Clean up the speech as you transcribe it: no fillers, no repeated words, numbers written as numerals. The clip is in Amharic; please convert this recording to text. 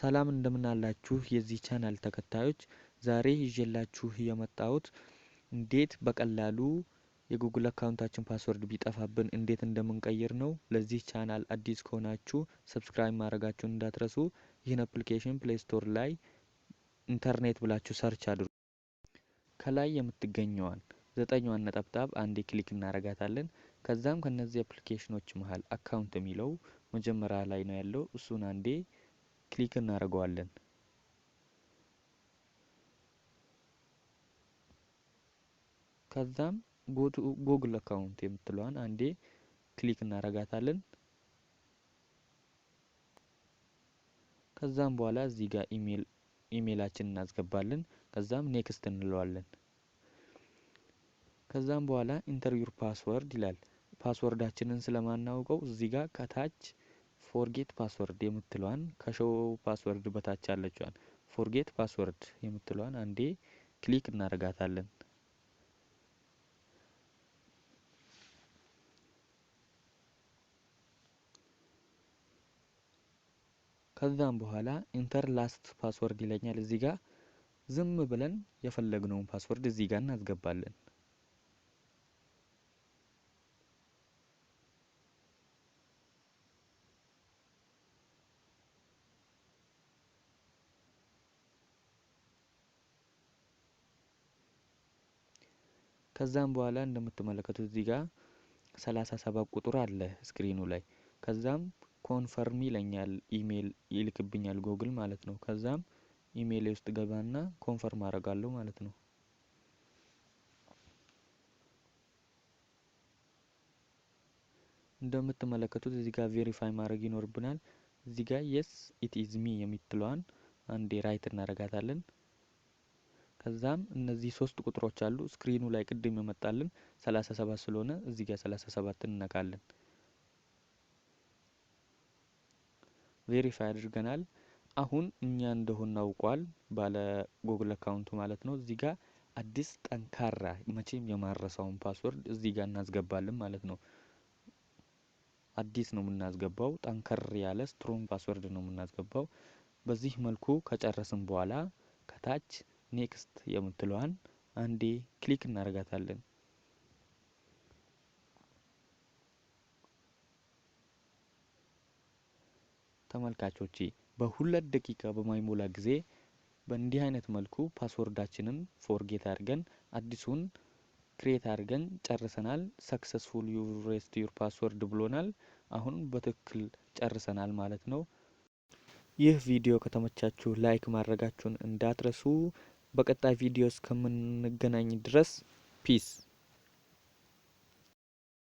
ሰላም እንደምናላችሁ የዚህ ቻናል ተከታዮች፣ ዛሬ ይዤላችሁ የመጣሁት እንዴት በቀላሉ የ Google account ኣችን password ቢጠፋብን እንዴት እንደምንቀይር ነው። ለዚህ ቻናል አዲስ ከሆናችሁ subscribe ማድረጋችሁን እንዳትረሱ። ይህን application Play Store ላይ ኢንተርኔት ብላችሁ search አድርጉ። ከላይ የምትገኘዋን ዘጠኝዋን ነጠብጣብ አንዴ click እናረጋታለን። ከዛም ከነዚህ application ኖች መሀል account የሚለው መጀመሪያ ላይ ነው ያለው። እሱን አንዴ click እናደርገዋለን። ከዛም go to Google account የምትለዋን አንዴ click እናረጋታለን። ከዛም በኋላ እዚህ ጋር ኢሜይላችንን እናስገባለን። ከዛም next እንለዋለን። ከዛም በኋላ enter your password ይላል። Password ኣችንን ስለማናውቀው እዚህ ጋር ከታች forget password የምትለዋን፣ ከ show password በታች ያለችዋን forget password የምትለዋን አንዴ click እናደርጋታለን። ከዛም በኋላ enter last password ይለኛል። እዚህ ጋር ዝም ብለን የፈለግነውን password እዚህ ጋር እናስገባለን። ከዛም በኋላ እንደምትመለከቱት እዚህ ጋር 37 ቁጥር አለ screen ኑ ላይ። ከዛም confirm ይለኛል፣ ኢሜል ይልክብኛል ጎግል ማለት ነው። ከዛም ኢሜል ውስጥ ገባና confirm አደርጋለሁ ማለት ነው። እንደምትመለከቱት እዚህ ጋር verify ማድረግ ይኖርብናል። እዚህ ጋር yes, it is me የምትለዋን አንዴ right እናደርጋታለን። ከዛም እነዚህ ሶስት ቁጥሮች አሉ። Screen ኑ ላይ ቅድም የመጣልን 37 ስለሆነ እዚህ ጋር 37 እንነካለን። Verify አድርገናል። አሁን እኛ እንደሆነ አውቋል ባለ Google account ኡ ማለት ነው። እዚህ ጋር አዲስ ጠንካራ መቼም የማረሳውን password እዚህ ጋር እናስገባለን ማለት ነው። አዲስ ነው የምናስገባው፣ ጠንከር ያለ strong password ነው የምናስገባው። በዚህ መልኩ ከጨረስን በኋላ ከታች next የምትለዋን አንዴ click እናደርጋታለን። ተመልካቾቼ፣ በ2 ደቂቃ በማይሞላ ጊዜ በእንዲህ አይነት መልኩ password ኣችንን forget አድርገን አዲሱን create አድርገን ጨርሰናል። Successful you reset your password ብሎናል። አሁን በትክክል ጨርሰናል ማለት ነው። ይህ ቪዲዮ ከተመቻችሁ like ማድረጋችሁን እንዳትረሱ። በቀጣይ ቪዲዮ እስከምንገናኝ ድረስ peace።